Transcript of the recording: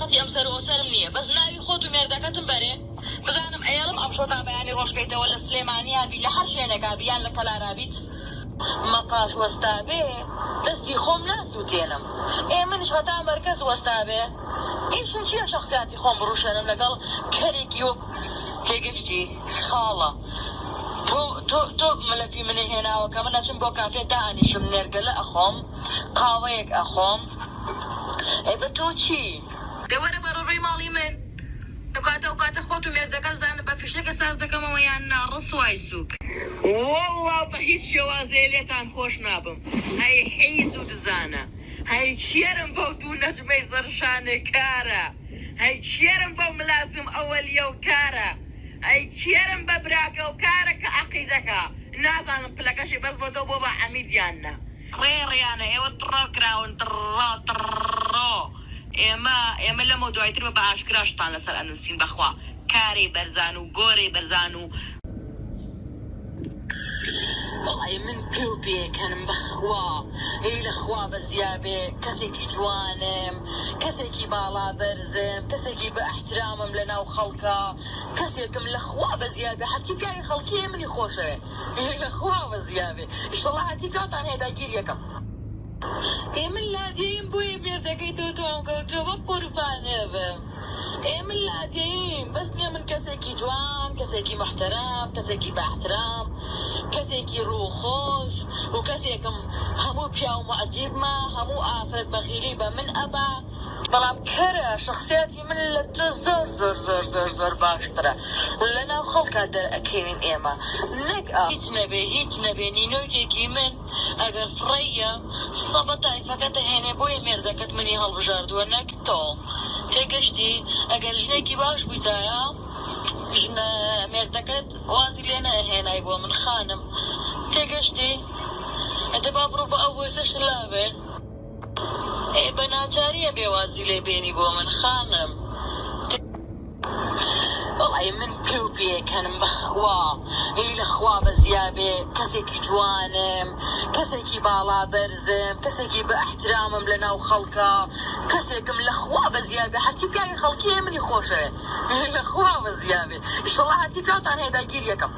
تاقەتی ئەم سەر و ئەوسەرم نییە بەس ناوی خۆت و مێردەکەتم بەرێ بزانم ئەیەڵم ئەمشۆ تا بەیانی ڕۆژ کەیتەوە لە سلێمانیا بی لە هەر شوێنێکا بی یان لە کەلارا بیت. مەقاش وەستابێ دەستی خۆم ناسوتێنم ئێ منیش هەتا مەرکەز وەستابێ ئیشم چیە شەخسیاتی خۆم بڕوشێنم لەگەڵ کەرێکی وەک تێگەشتی خاڵە تۆ تۆ تۆ ملەفی منی هێناوە کە من ئەچم بۆ کافێ دائەنیشم نێرگەلە ئەخۆم قاوەیەک ئەخۆم ئێ بە تۆ چی؟ دە وەرە بەڕە ڕووی ماڵی من ئەوکاتە ئەوکاتە خۆت و مێردەکەت بزانە بە فیشەکە سارد دەکەمەوە یان نا ڕسوای سوک. وەڵا بە هیچ شێوازێ لێتان خۆش نابم هەی حیز و دزانە هەی کێرم بەو دوو نەجمەی زەڕشانێ کارە هەی کێرم بەو ملازم ئەوەلیەو کارە هەی کێرم بە براکەو کارە کە عەقیدەکە نازانم پلەکەشی بەس بۆتەوە بۆ بە عەمید یان نا. ڕێڕیانە ئێوە تڕۆ کراون تڕۆ تڕۆ ئێمە ئێمە لەمەو دوایتر بە بە ئاشکرا شتان لەسەر ئەنوسین بەخوا کارەی بەرزان و گۆرەی بەرزان و وەڵای من پێو پێکەنم بەخوا ی لە خوا بەزیابێ کەسێکی جوانم کەسێکی باڵا بەرزم کەسێکی بە ئەحترامم لە ناو خەڵکا کەسێکم لە خوا بەزیابێ هەرچی پیاوی خەڵکیە منی خۆشەوێ ی لە خوا بەزیابێ ئیشەڵا هەرچی پیاوتان هەیە داگیر یەکەم. ئێ من لادێیم بۆیە مێردەکەی تۆ دوام کەوتوە بە قوربانێ بم. ئێ من لادێیم بەس نیە من کەسێکی جوان کەسێکی موحتەرەم کەسێکی بە ئەحترام کەسێکی ڕوو خۆش و کەسێکم هەموو پیاو موعجیبمە هەموو ئافرەت بەغیلی بە من ئەبا بەڵام کەرە شەخسیاتی من لە تۆ زۆر زۆر زۆر زۆر زۆر باشترە لەناو خەڵکا دەرئەکەوین ئێمە نەک ئا. هیچ نەبێ هیچ نەبێ نینۆکێکی من ئەگەر فڕەیە سەبە تایفەکەت ئەهێنێ بۆیە مێردەکەت منی هەڵبژاردووە نەک تۆ تێگەشتی ئەگەر ژنێکی باش بویتایە ژنە مێردەکەت وازی لێ نەئەهێنای بۆ من خانم تێگەشتی ئەدە با بڕۆ بە ئەو هۆزەش لابێ. ئێ بە ناچاری ئەبێ وازی لێ بێنی بۆ من خانم. وەڵای من پێو پێکەنم بەخوا ی لە خوا بەزیابێ کەسێکی جوانم کەسێکی باڵا بەرزم کەسێکی بە ئەحترامم لە ناو خەڵکا کەسێکم لە خوا بەزیابێ هەرچی پیاوی خەڵکی هەیە منی خۆشەوێ ی لە خوا بەزیابێ ئیشەڵا هەرچی پیاوتان هەیە داگیر یەکەم.